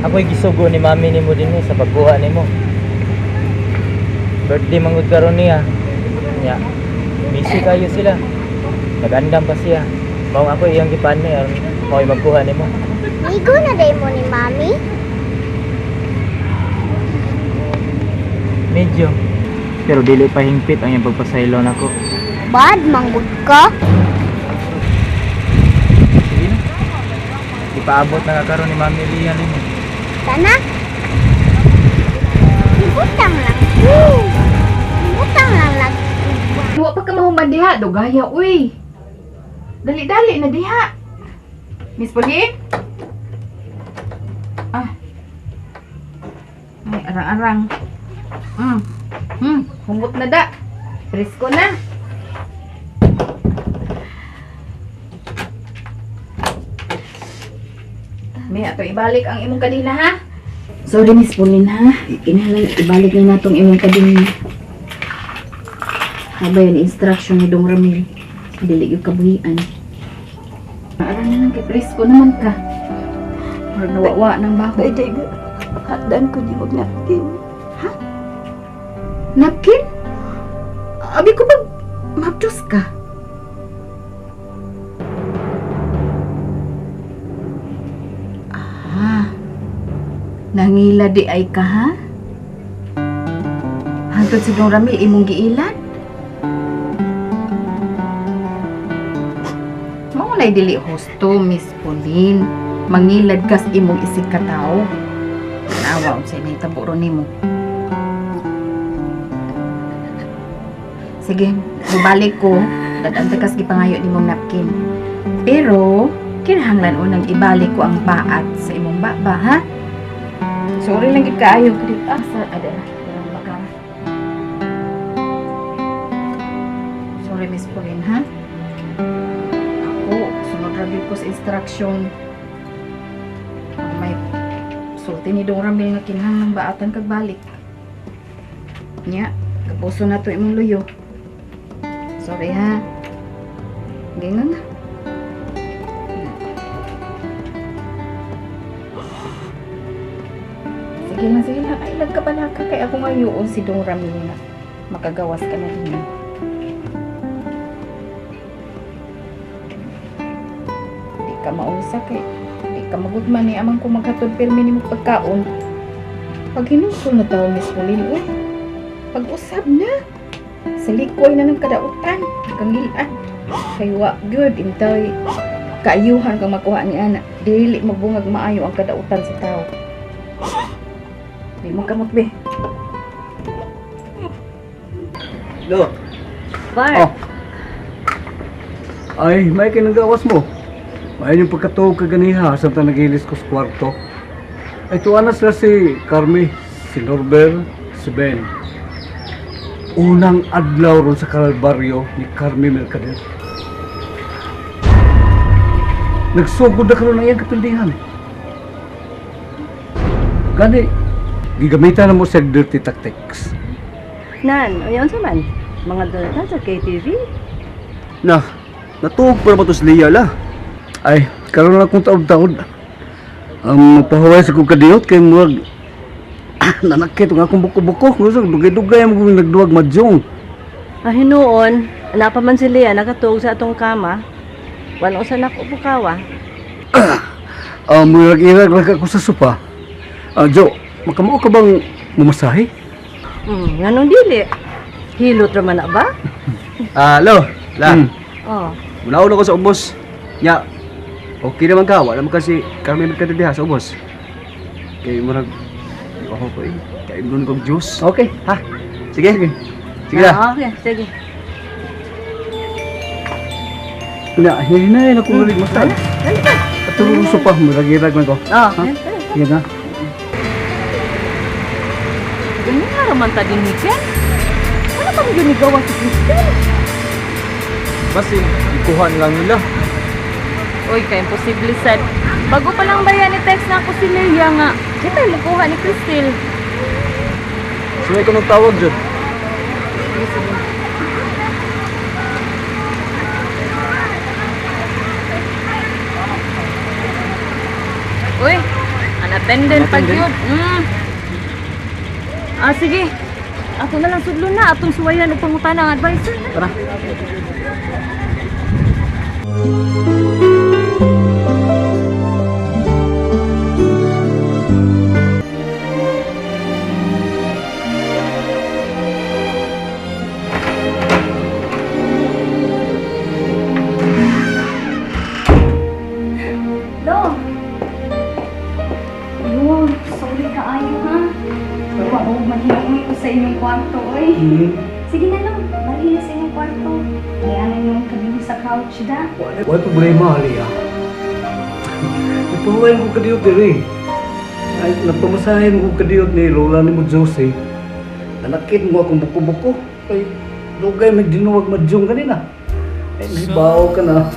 Ako'y gisugo ni mami nimo dinhi sa pagkuha nimo. Birthday man gud karon niya. Nya. Busy kayo sila. Nagandam pa siya. Mao ako iyang gipaanhi aron mao'y magkuha nimo. Migo na day mo ni Mami. Medyo. Pero dili pa hingpit ang iyang pagpasaylo nako. Bad manggod ka. Sige na. Ipaabot na ka karon ni Mami Lia nimo. Sana. Ibutang lang. Ibutang lang lang. Wa pa ka mahuman diha, dugaya uy. Dali-dali na diha. Miss Pauline? Ah. Ay, arang-arang. Humot na da. Presko na. May ato ibalik ang imong kadina ha. Sorry Miss Pauline ha. Kinahanglan ibalik ni natong imong kadina. Haba yun, instruction ni Dong Ramil. Dili yung kabuhian. Ara na lang kay presko naman ka. Murag nawawa ng baho. Pwede ga. Hatdan ko niya og napkin. Napkin? Abi ko pag mapdos ka. Ah. Nangila di ay ka ha? Hantod si Dong Ramil imong giilan? Mao nay dili husto, Miss Pauline. Mangilad kas imong isig ka tao. Tanawa unsay nahitabo ron nimo. Sige, bubalik ko. Dadaan kas gipangayo nimong napkin. Pero kinahanglan unang ibalik ko ang baat sa imong baba, ha? Sorry lang gid kaayo kay ah sa ada na baka. Sorry Miss Pauline, ha? Ako, sunod ra gyud ko sa instruction. Pag may sulti ni Dong Ramil nga kinahanglan baatan kag balik. Nya, kapuso na to imong luyo. Sorry ha. Ganyan na. Sige lang, sige lang. Ay, nagkabala ka. Kay ako ngayon si Dong Ramil na. Makagawas ka na din. Di ka mausa kay. Di ka magugma ni amang ko maghatod pirmi nimo pagkaon. Pag hinusol na tao, Miss Pauline, uy. Pag-usab na. Sa likoy na ng kadautan, kangilan. Kay wa good intay. Kaayuhan kang makuha ni ana. Dili magbungag maayo ang kadautan sa tao. Di mo kamot be. Lo. Bart, Oh. Ay, may kinagawas mo. May yung pagkatuog ka ganiha sa nagilis ko sa kwarto. Ay, tuwa na sila si Carmi, si Norbert, si Ben. Unang adlaw ron sa Kalbaryo ni Carmi Mercader. Nagsugod na karon ang iyang kapildihan. Gani, gigamitan na mo sa dirty tactics. Nan, unya unsa man? Mga dulatan sa KTV? Na, natuog pa naman to si Leah la. Ay, karon lang akong taod-taod. Ang mapahuway sa kong kadiyot kay murag nanakit ang akong buko-buko. Gusto dugay-dugay ang akong nagduwag madyong. Ah, hinuon, napa man si Lea nakatuog sa atong kama. Wala usa nako bukawa. Ah, murag-irag lang ako sa sopa. Ah, Jo, makamao ka bang mamasahe? Nganong dili? Hilot ra man na ba? Ah, lo, la. Oh. Mulaon ako sa ubos. Nya, okay naman ka. Wala man kasi kami magkatid diha sa ubos. Kay murag, ako ko eh. Kay doon kog juice. Okay. Ha? Sige. Sige la. Ah, okay, sige. Na, hinay na akong marig masal. Atulong sa sopa, murag-irag lang ko. Oh, Ha? Sige na. Ganyan nga raman ta din ni Ken. Ano bang ginigawa si Crystal? Basin, ikuhan lang nila. Uy, kay imposible sad. Bago pa lang ba yan i-text na ako si Leia nga. Di tayo makuha ni Crystal. Sumay ko nung tawag dyan. Uy, anak Umattendant pag Umattendant? yun. Ah, sige. Ato na lang sudlon na. Atong suwayan og pangutana ang advisor. Tara. Lo! Lo, sorry ka ayo ha. Wa man ko sa inyong kwarto oy. Sige na lo, balhin na sa inyong kwarto. Kaya yung kabingo sa couch da. Wala problema, Alia. Ipahuwain ko kadiyot diri. Ay, nagpamasahin ko kadiyot ni Lola ni mo Jose. Nanakit mo akong buko-buko. Ay, dugay may dinuwag madyong kanina. Ay, nahibaw ka na.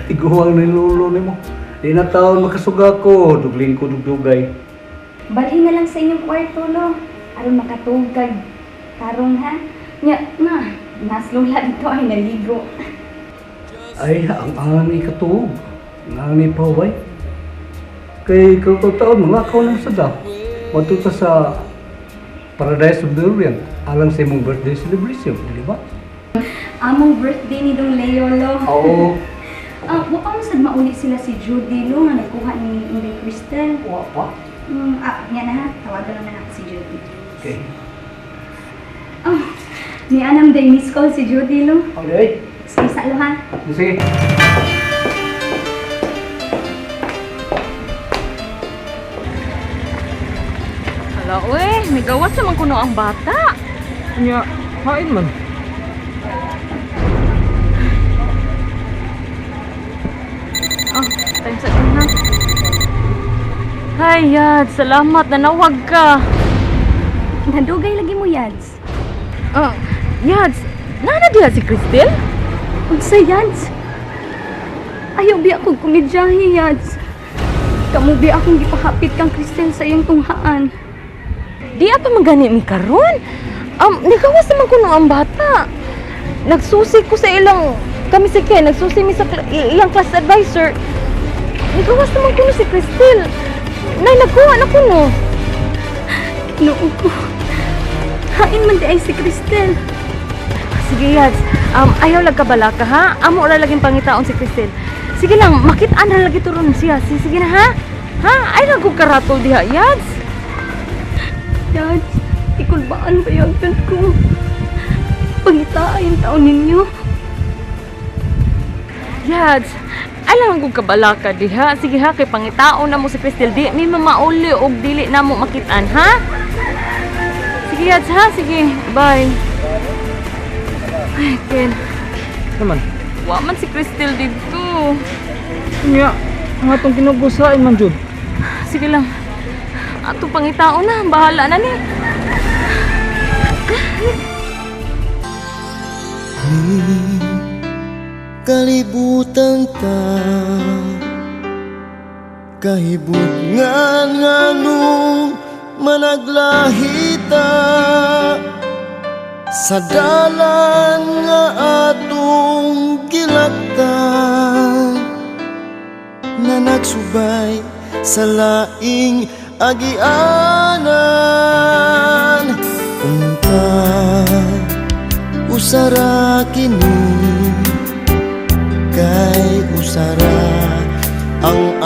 Tiguang ni Lolo ni mo. Di na taon makasuga ko. Dugling ko dugdugay. Balhin na lang sa inyong kwarto lo. Aron makatug kag tarong ha. Nya, na, nas lola dito ay naligo. Ay, ang ani katuog. Ang ani pahuway. Kay taon mga akaw ng sada. Matuta sa Paradise of the Orient. Alang sa imong birthday celebration, di ba? Among birthday ni Dong Leo lo. Oo. Ah, wa pa mo sad mauli sila si Judy lo nga nagkuha ni Inday Crystal. Wa pa. Nya na ha, tawagan na na si Judy. Okay. Oh, ni anam day miss call si Judy lo. Okay. Excuse lo ha. Sige. Hala, uy. Nagawas naman kuno ang bata. Nya, hain man. Ah, time sa ha. Ay, Yad. Salamat. Nanawag ka. Nadugay lagi mo Yads. Ah, Yads. Nana diha si Cristel? Unsa Yads? Ayaw biya kog komedyahe Yads. Kamo biya akong gipahapit kang Cristel sa iyong tunghaan. Di pa magani mi karon. Nagawas naman kuno ang bata. Nagsusi ko sa ilang kami si Ken, nagsusi mi sa ilang class advisor. Nagawas naman kuno si Cristel. Nay, nagkuha na kuno. Ginoo ko. Hain man di ay si Cristel. Sige, Yads. Ayaw lang kabalaka, ha? Amo ra laging pangitaon si Cristel. Sige lang, makit-an ra lagi turon siya. Sige na, ha? Ha? Ay lang ko karatol diha, Yads. Yads, ikulbaan ba yagdan ko? Pangitaa yung taon ninyo. Yads, alam ko kabalaka diha. Sige ha, kay pangitaon na mo si Cristel. Di mi mamauli og dili na mo makitaan, ha? Sige, Yads, ha? Sige, bye. Ay, Ken. Naman. Wa man si Cristel dito. Nya, ang atong kinugusain man jud. Sige lang. Ato pangitaon na. Bahala na ni. Kalibutan ta kahibutngan nganong managlahita sa dalan nga atong gilaktan na nagsubay sa laing agianan unta usara kini kay usara ang